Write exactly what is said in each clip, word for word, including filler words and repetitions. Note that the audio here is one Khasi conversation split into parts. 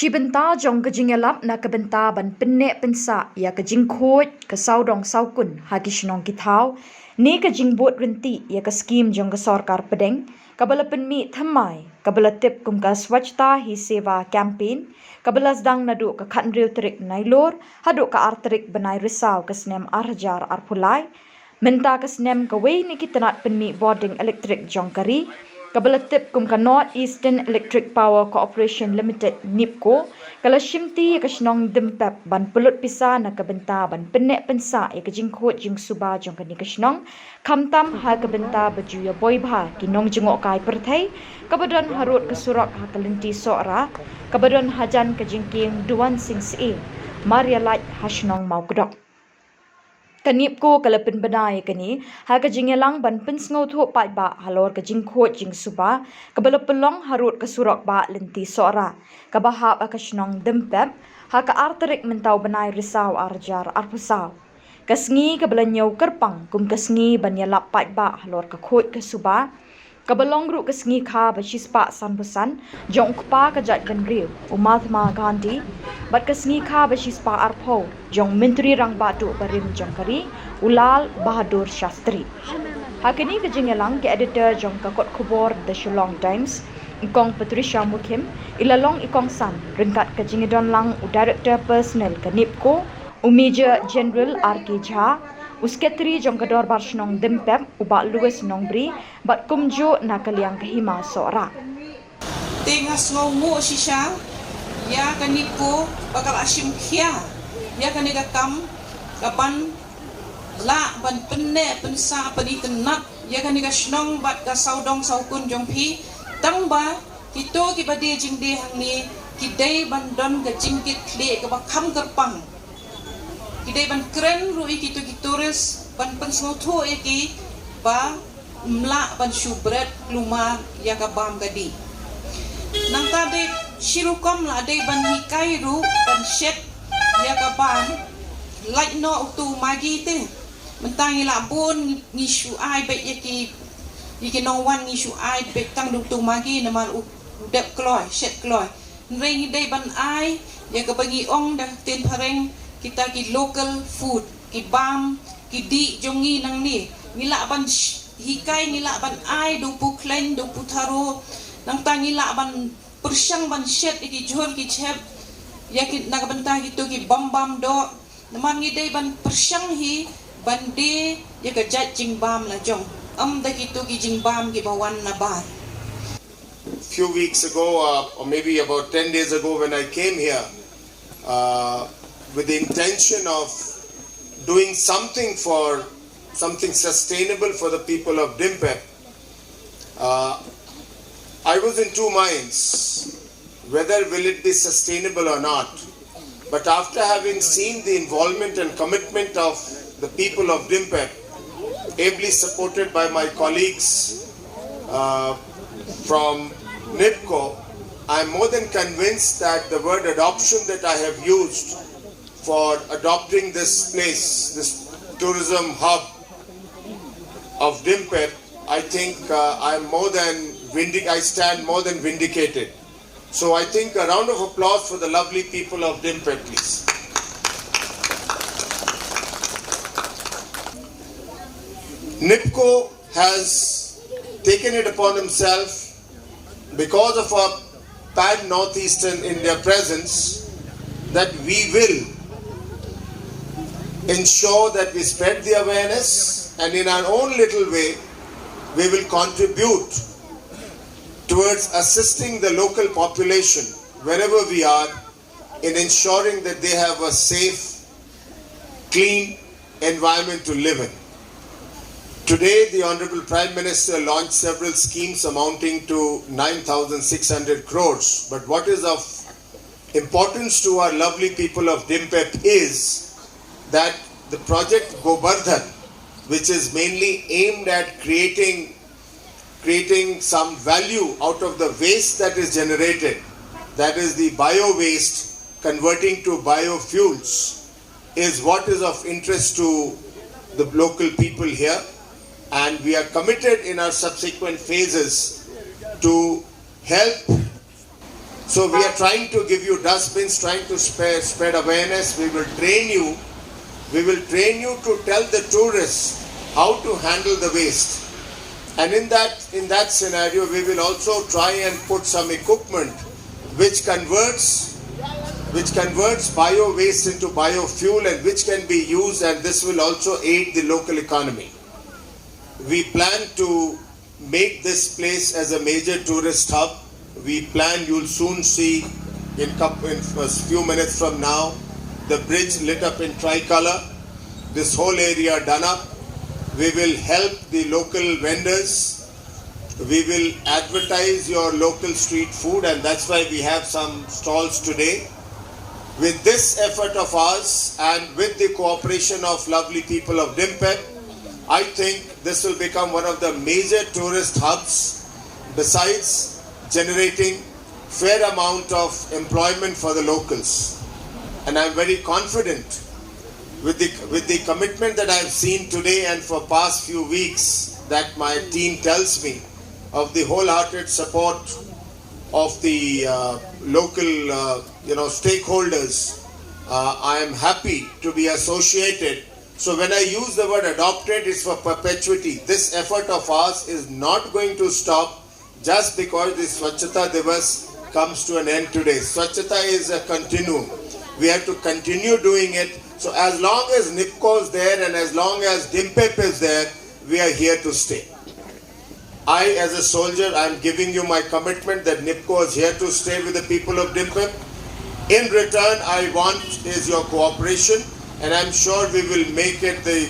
Shi bynta jong ka jingïalap na ka bynta ban pynneh pynsah ïa ka jingkhuid ka sawdong sawkun ha ki shnong ki thaw, ne ka jingbud ryntih ïa ka skim jong ka sorkar pdeng, kaba la pynmih thymmai, kaba la tip kum ka Swachhata Hi Seva Campaign, kaba la sdang naduh ka khathynriew tarik Nailur haduh ka ar tarik bnai Risaw ka snem ar hajar arphew lai. Mynta ka snem kawei na ki tnat pynmih bording elektrik jong ka ri, kaba la tip kum ka North Eastern Electric Power Corporation Limited, NEEPCO, ka la shimti ïa ka shnong Dympep ban pynlut pisa na ka bynta ban pynneh pynsah ïa ka jingkhuid jingsuba jong kane ka shnong, khamtam ha ka bynta ba ju ïa boi bha ki nongjngohkai pyrthei, kaba don harud ka surok ha ka lynti Sohra, kaba don hajan ka jingkieng Duan Sing Syiem, mar ïa lait ha shnong Mawkdok. Ka NEEPCO ka la pynbna ïa kane ha ka jingïalang ban pynsngewthuh paidbah halor ka jingkhuid jingsuba kaba la pynlong harud ka surok bah lynti Sohra, kaba hap ha ka shnong Dympep, ha ka ar tarik mynta u bnai Risaw ar hajar arphew saw. Ka sngi kaba la ñiew kyrpang kum ka sngi ban ïalap paidbah halor ka khuid ka suba, kaba long ruh ka sngi kha ba shispah sanphew san jong u kpa ka jaitbynriew, u Mahatma Gandhi, bad ka sngi kha ba shispah arphew jong u Myntri Rangbah Duh barim jong ka ri, u Lal Bahadur Shastri. Ha kane ka jingïalang, ka editor jong ka kot khubor The Shillong Times, i Kong Patricia Mukhim, i la long i kongsan ryngkat ka jingïadonlang u Director Personnel ka NEEPCO, u Major General R K Jha, u Secretary jong ka Dorbar Shnong Dympep, u Bah Louis Nongbri, bad kumjuh na ka liang ka hima Sohra. Te nga sngewnguh shisha ïa ka NEEPCO ba ka la shim khia ïa kane ka kam, ka ban lah ban pynneh pynsah pynitynnad ïa kane ka shnong bad ka sawdong sawkun jong phi, tang ba kito kiba die jingdie hangne ki dei ban don ka jingkitkhlieh kaba kham kyrpang. Ki dei ban kren ruh ïa kito ki tourist ban pynsngewthuh ïa ki ba ym lah ban shu bret kulmar ïa ka bam ka dih. Nangta dei shi rukom la dei ban hikai ruh ban shet ïa ka bam, lait noh uto u Maggi te. Mynta ngi la bun ngi, ngi shu ai beit ïa ki, ïa ki nongwan ngi shu ai beit tang da uto u Maggi namar u, u dep kloi, shet kloi. Hynrei ngi dei ban ai ïa kaba ngi ong da ktien phareng kita ki local food, ki bam ki dih jong ngi nangne. Ngi lah ban sh-, hikai, ngi lah ban ai da u pu khleiñ, da u pu tharo. Nangta ngi lah ban pyrshang ban shet ïa ki jhur ki jhep ïa ki, na ka bynta kito ki bym bam doh. Namar ngi dei ban pyrshang hi ban die ïa ka jait jingbam la jong, ym da kito ki jingbam kiba wan na bar. Few weeks ago, uh, or maybe about ten days ago, when I came here, uh, with the intention of doing something for, something sustainable for the people of Dympep, uh, I was in two minds whether will it be sustainable or not. But after having seen the involvement and commitment of the people of Dympep, ably supported by my colleagues, uh, from NEEPCO, I'm more than convinced that the word adoption that I have used for adopting this place, this tourism hub of Dympep, I think, uh, I'm more than vindic-, I stand more than vindicated. So I think a round of applause for the lovely people of Dympep, please. NEEPCO has taken it upon himself, because of our pan Northeastern India presence, that we will ensure that we spread the awareness, and in our own little way, we will contribute towards assisting the local population wherever we are in ensuring that they have a safe, clean environment to live in. Today, the Honorable Prime Minister launched several schemes amounting to nine thousand six hundred crores. But what is of importance to our lovely people of Dympep is that the project Gobardhan, which is mainly aimed at creating creating some value out of the waste that is generated, that is the bio waste converting to biofuels, is what is of interest to the local people here. And we are committed in our subsequent phases to help So we are trying to give you dustbins, trying to spread, spread awareness. We will train you. We will train you to tell the tourists how to handle the waste. And in that, in that scenario, we will also try and put some equipment which converts, which converts bio waste into biofuel, and which can be used, and this will also aid the local economy. We plan to make this place as a major tourist hub. We plan, you'll soon see in, coup- in a few minutes from now, the bridge lit up in tricolor, this whole area done up. We will help the local vendors. We will advertise your local street food, and that's why we have some stalls today. With this effort of ours and with the cooperation of lovely people of Dimpep, I think this will become one of the major tourist hubs, besides generating fair amount of employment for the locals. And I'm very confident with the, with the commitment that I've seen today and for past few weeks that my team tells me of the wholehearted support of the uh, local, uh, you know, stakeholders. Uh, I am happy to be associated. So when I use the word adopted, it's for perpetuity. This effort of ours is not going to stop just because the Swachhata Divas comes to an end today. Swachhata is a continuum. We have to continue doing it. So as long as NIPCO is there and as long as Dimpep is there, we are here to stay. I, as a soldier, I am giving you my commitment that NIPCO is here to stay with the people of Dimpep. In return, I want is your cooperation, and I'm sure we will make it the,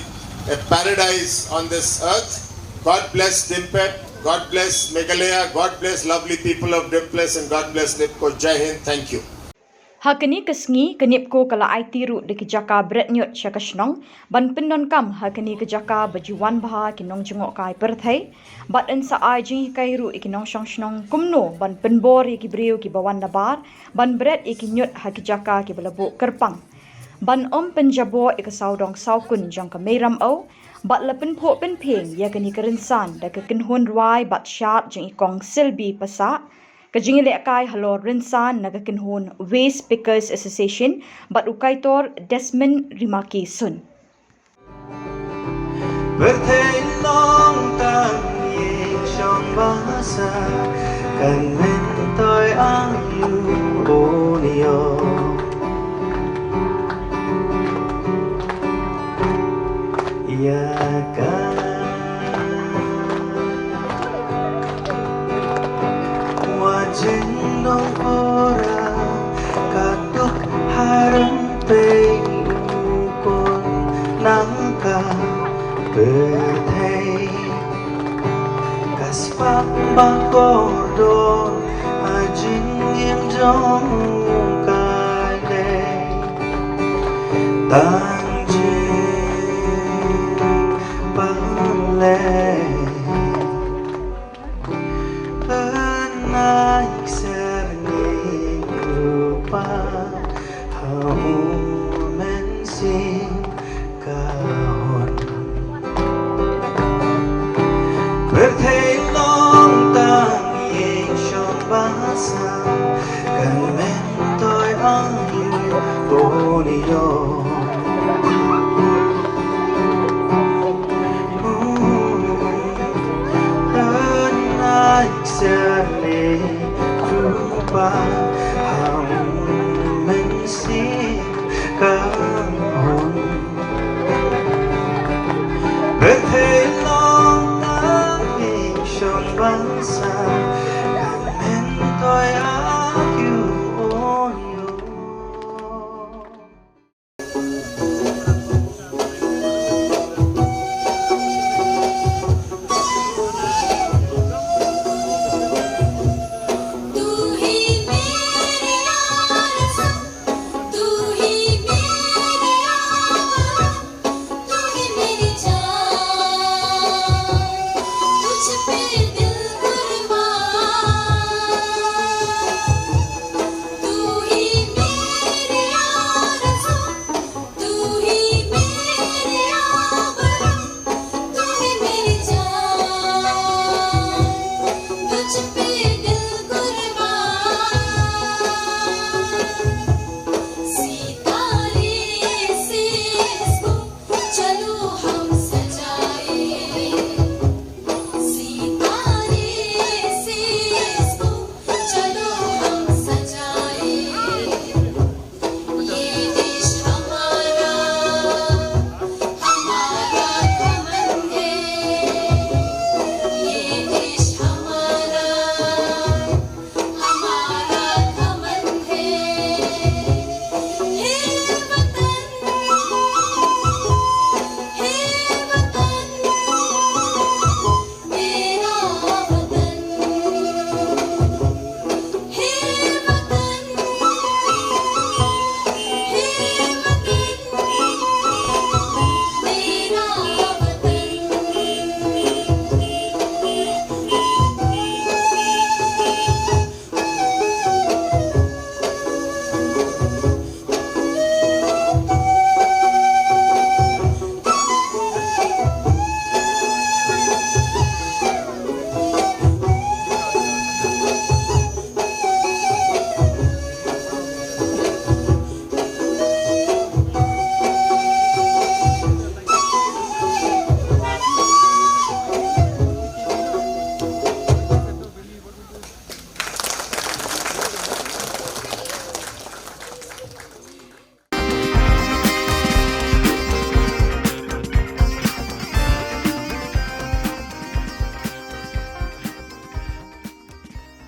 a paradise on this earth. God bless Dimpep. God bless Meghalaya. God bless lovely people of Dimples, and God bless NIPCO. Jai Hind. Thank you. Ha kane ka sngi ka NIPCO ka la aiti ruh da ki jaka bret ñiut sha ka shnong ban pyndonkam ha kane ka jaka ba ju wan bha ki nongjngohkai pyrthei bad yn sa ai jinghikai ruh ïa ki nongshong shnong kumno ban pynbor ïa ki briew kiba wan nabar ban bret ïa ki ñiut ha ki jaka kiba la buh kyrpang ban ym pynjaboh ïa ka sawdong sawkun jong ka Mei Ramew bad la pynphuh pynphieng ïa kane ka rynsan da ka kynhun rwai bad shad jong i kong Selby Passah, ka jingïalehkai halor rynsan na ka kynhun Waste Pickers Association bad u kaitor Desmond Rimaki Sun. Pyrthei long tang ïing shong ba sa kan myntoi aïu un ïoh ïa ka. Wat jingdon ora ka duk harum pei u kon nang ka pyrthei. Ka spah ba kordor ha jingim jong ka dei tang jingpynleit. Pynai ser ngi rupa ha u mynsiem ka hon. Pyrthei long tang ïing shong ba sa kan myntoi aïu un ïoh.